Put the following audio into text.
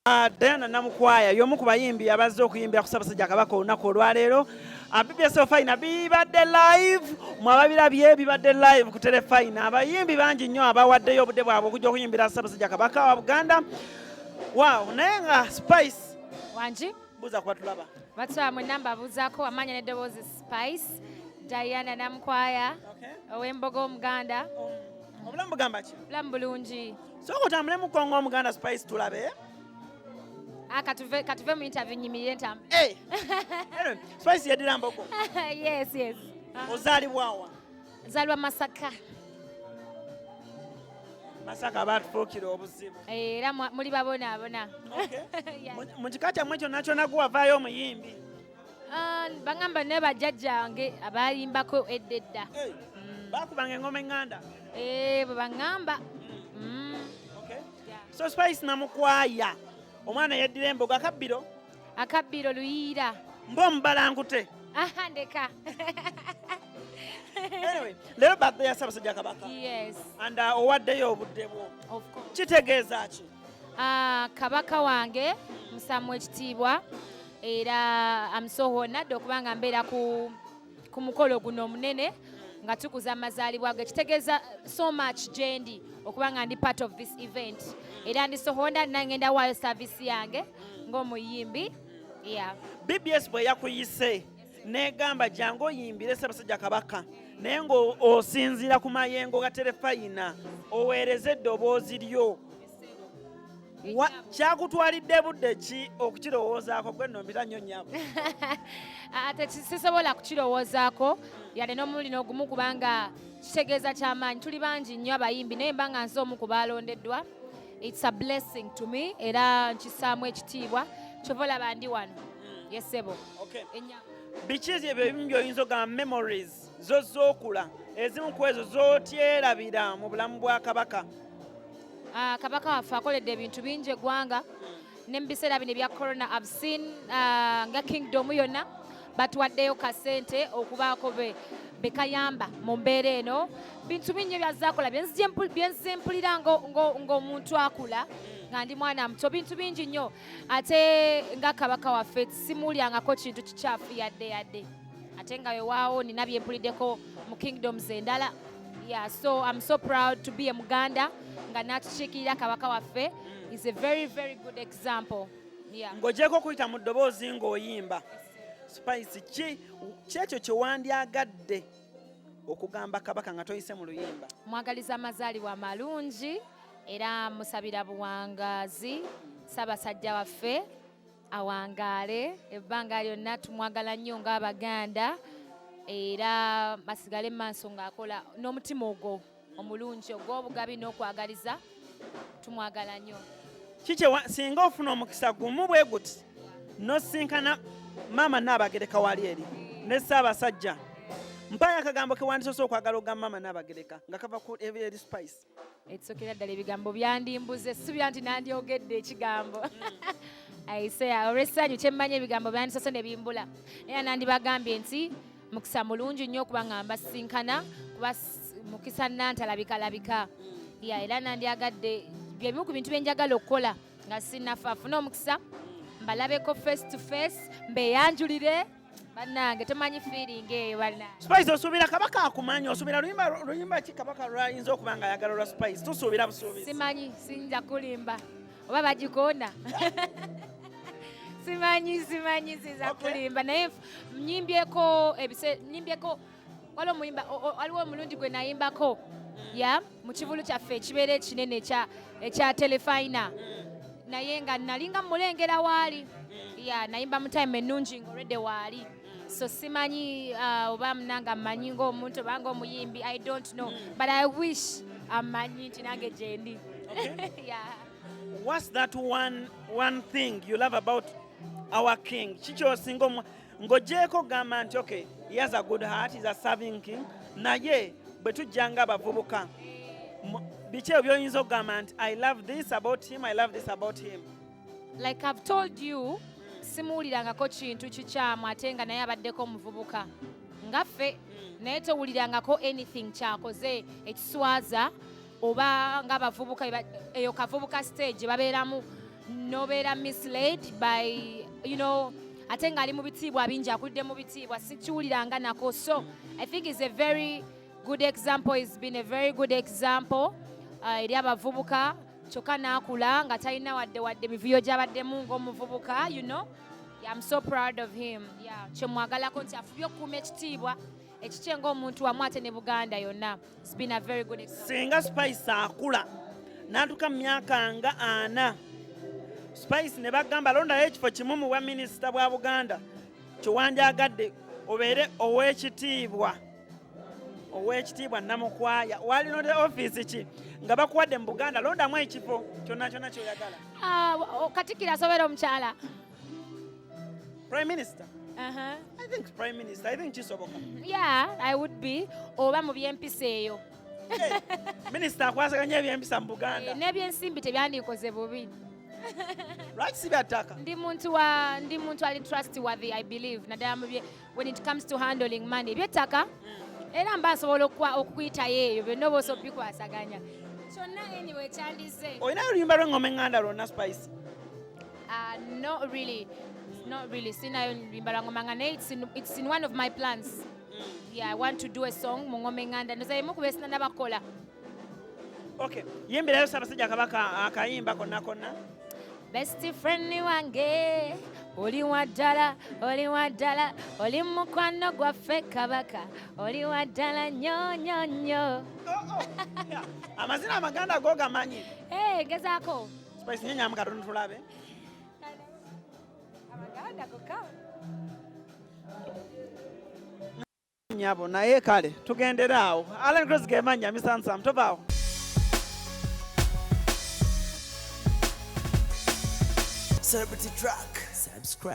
Diana Namukwaya y'omu ku bayimbi abazze okuyimbira ku Ssaabasajja Kabaka olunaku olwaleero. BBS Terefayina bibadde live, mwababirabye bibadde live ku Terefayina. Abayimbi bangi nnyo abawaddeyo obudde bwabwe okujja okuyimbira Ssaabasajja Kabaka wa Buganda. Wow, naye nga Spice Wangi. Buuza kuba tulaba. Batwala mwenna mbabuuzaako amaanyi n'eddoboozi Spice Diana Namukwaya ow'Embogo Omuganda. Obulamu bugamba ki? Obulamu bulungi. Sooka otambulemu ko ng'Omuganda, Spice, tulabe. Ah, katuve mu interview nyimirire ntambule. Hey. Anyway, Spice yeddira Mbogo. Yes. Ozaalibwawa? Nzaalibwa Masaka. Masaka baatufuukira obuzibu. Era muli babonaabona. Yeah. Mu kika kyammwe kyonna kyonna gwe wavaayo omuyimbi? Ah, bangamba ne bajjajjange abayimbako edda edda. Hey. Baakubanga engoma eŋŋanda. Eh, bwe baŋŋamba. Okay. Yeah. So Spice Namukwaya, omwana yeddira Embogo, akabbiro? Akabbiro Luyiira. Mba omubalankute. Aha, ndeka. Anyway, leero birthday ya Ssaabasajja Kabaka. Yes. And owaddeyo obudde bwo. Of course. Kitegeeza ki? Ah, Kabaka wange musaamu ekitiibwa era am so honored okuba nga mbeera ku mukolo guno omunene nga tukuza amazaalibwa ge. Kitegeeza so much gyendi okuba nga ndi part of this event era ndi so honored, nangenda waayo service yange ng'omuyimbi, yeah. BBS bwe yakuyise negamba jangu oyimbire Ssaabasajja Kabaka, naye ng'osinziira ku mayengo ga Terefayina oweereze eddoboozi lyo, kyakutwalidde budde ki okukirowoozaako? Gwe nno mpita nnyo nnyabo. Ate sisobola kukirowoozaako yadde n'omulundi n'ogumu, kubanga kitegeeza kyamaanyi. Tuli bangi nnyo abayimbi, naye mba nga nze omu ku balondeddwa, it's a blessing to me era nkisaamu ekitiibwa. Kyova olaba ndi wano, yes ssebo. Biki ebyo ebimu by'oyinza ogamba memories zo z'okula, ezimu ku ezo z'otyerabira mu bulamu bwa Kabaka? Ah, Kabaka waffe akoledde ebintu bingi eggwanga ne mu biseera bino ebya corona. I've seen nga kingdom yonna batuwaddeyo kasente okubaako be bekayamba mu mbeera eno. Bintu bingi byazaakola byenzize mpulira ng'omuntu akula nga ndi mwana muto, bintu bingi nnyo. Ate nga Kabaka waffe simuwulyangako kintu kikyafu yadde yadde, ate nga wewaawo nina byempuliddeko mu kingdoms endala. Yeah, so I'm so proud to be a Muganda nga natukiikirira Kabaka waffe is a very, very good example, yeah. Ng'ogyeko okuyita mu ddoboozi ng'oyimba, Spice, ki kyekyo kye wandyagadde okugamba Kabaka nga toyise mu luyimba? Mwagaliza amazaalibwa amalungi era musabira buwangaazi. Ssaabasajja waffe awangaale ebbanga lyonna. Tumwagala nnyo ng'Abaganda era asigale mu maaso ng'akola n'omutima ogwo omulungi ogw'obugabi n'okwagaliza. Tumwagala nnyo. Singa ofuna omukisa gumu bwe guti nosinkana Maama Naabagereka wali eri ne Ssaabasajja, mpayo akagambo ke wandisoose okwagala ogamba Maama Naabagereka nga kava ku eri Spice. Ekisookera ddala, ebigambo byandimbuze, sibya nti nandyogedde ekigambo aise olw'essanyu kyemmanyi, ebigambo byandisoose ne bimbula, naye nandibagambye nti mukisa mulungi nnyo okuba nga mbasinkana, kuba mukisa nantalabikalabika ya. Era nandyagadde byebimu ku bintu byenjagala okukola nga sinnafa, afune omukisa mbalabeko face to face, mbeyanjulire. Bannange, tomanyi feeling eyo, bannange. Spice, osuubira Kabaka akumanyi? Osuubira luyimba ki Kabaka lwayinza okuba nga ayagala olwa Spice? Tusuubira busuubizi. Simanyi, siyinza kulimba oba bagikoona. Simanyi, simanyi, siyinza kulimba, naye nyimbyeko ebise nyimbyeko. Waliwo omuyimba waliwo omulundi gwe nayimbako ya mu kivulu kyaffe ekibeera ekinene ekya Telefina, naye nga nalinga mulengera waali ya nayimba mu time ennungi nga already waali. So simanyi oba munanga mmanyi ng'omuntu oba ng'omuyimbi, I don't know, but I wish amanyi nti nange gyendi. Yeah. What's that one thing you love about our king? Kikyosinga ng'ogyeko gamba nti okay, he has a good heart, he's a serving king, naye bwe tujja nga abavubuka, biki ebyo by'oyinza okugamba nti I love this about him, I love this about him? Like I've told you, simuwulirangako kintu kikyamu, ate nga naye abaddeko omuvubuka nga ffe, naye towulirangako anything kyakoze ekiswaza oba ng'abavubuka eyo kavubuka stage babeeramu. Nobeera misled by ate ng'ali mu bitiibwa bingi, akulidde mu bitiibwa, sikiwuliranga nako. So I think is a very good example, has been a very good example eri abavubuka, kyokka n'akula nga talina wadde mivuyo gy'abaddemu ng'omuvubuka. Yeah, I'm so proud of him. Yeah, kyemwagalako nti afubye okukuuma ekitiibwa ekikye ng'omuntu wamu ate ne Buganda yonna. It's been a very good example. Singa Spice akula n'atuuka mu myaka nga 40, Spice, ne bagamba londayo ekifo kimu mu bwa minisita bwa Buganda kyewandyagadde obeere oweekitiibwa Namukwaya, walinode ofiisi ki nga bakuwadde mu Buganda? Londamu ekifo kyonna kyonna kyoyagala. Ah, Katikkiro asobera omukyala. Prime Minister? Uh-huh. I think Prime Minister, I think kisoboka. Yeah, I would be, oba mu byempisa eyo. Minisita akwasaganya ebyempisa mu Buganda. Eh, n'ebyensimbi tebyandikoze bubi. Lwaki si bya ttaka? Ndi muntu ali trustworthy, I believe, naddala mu when it comes to handling money. Ebyettaka era mba nsobola okuyitayo eyo byonna oba osobola obikwasaganya kyonna, anyway kyandize. Olinayo oluyimba lw'eŋŋoma eŋŋanda lwonna, Spice? Not really, not really. Sinayo luyimba lwa ngoma nga, naye it's in one of my plans. Yeah, I want to do a song mu ngoma eŋŋanda. Ndoza emu ku besinana bakola. Okay, yimbirayo Ssaabasajja Kabaka akayimba konna konna. Best friend wange, oli wa ddala, oli wa ddala, oli mukwano gwaffe Kabaka, oli wa ddala nnyo nnyo nnyo. Oh. Yeah. Amazina amaganda go gamanyi. Hey, ngezaako. Spice, nyenyamu katono tulabe. Amaganda gokka. Nyabo, naye kale tugendere awo. Allan Cross gemanya misansam, tovaawo. Celebrity Track. Subscribe.